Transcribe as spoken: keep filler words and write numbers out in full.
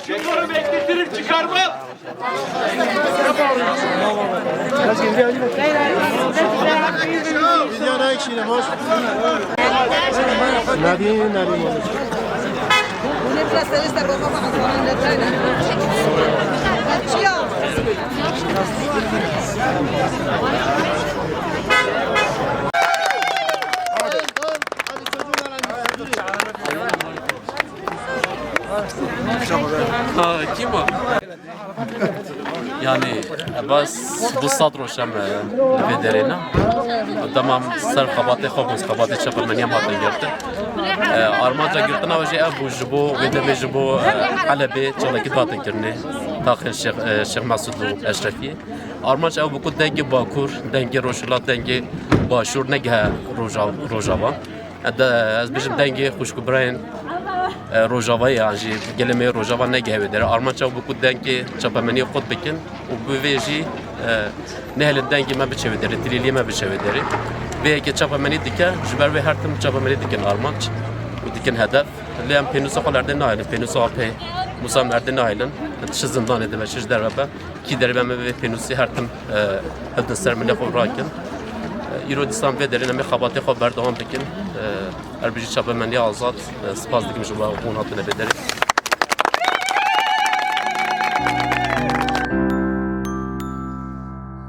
Şunları bekleterek çıkarma. Biraz geriye alayım. Video daha ekşiyle boş. Nadine, Nadine. Ha, kim o? Yani, bas bu sed roj em, e, li vê derê ne. Dema em ser xebatê xwe bûn, xebatê çapemeniyê em hatin girtin. E, armanca girtina wê jî ev bû, ji bo wê demê ji bo, e, Helebê çalakî hatin kirinê. Taxên Şêx, e, Şêx Mesûd û Eşrefiyê. Armanc ew bû ku dengê Bakur, dengê Rojhilat, dengê Başûr negihe Roja-, Rojava. De, ez bêjim dengê xwişk û birayên, e, Rojavayê yan jî gelê me yê Rojava negihe wê derê. Armanc ew bû ku dengê çapemeniyê qut bikin û bi vê jî, e, nehêlin dengê me biçe wê derê, tilîliyê me biçe wê derê. Vê yekê çapemenî dike, ji ber wê her tim çapemenî dikin armanc û dikin hedef. Lê em pênûsa xwe li erdê nahêlin, pênûsa apê Musa em erdê nahêlin. Çi zindanê dibe, çi ji derve be. Kî derê be me vê pênûsê her tim, e, hildin ser milê xwe rakin. E, îro dîsan vê derê em ê xebatê xwe berdewam bikin. E, her bijî çapemeniya azad, e, spas dikim ji bo hûn hatine vê derê.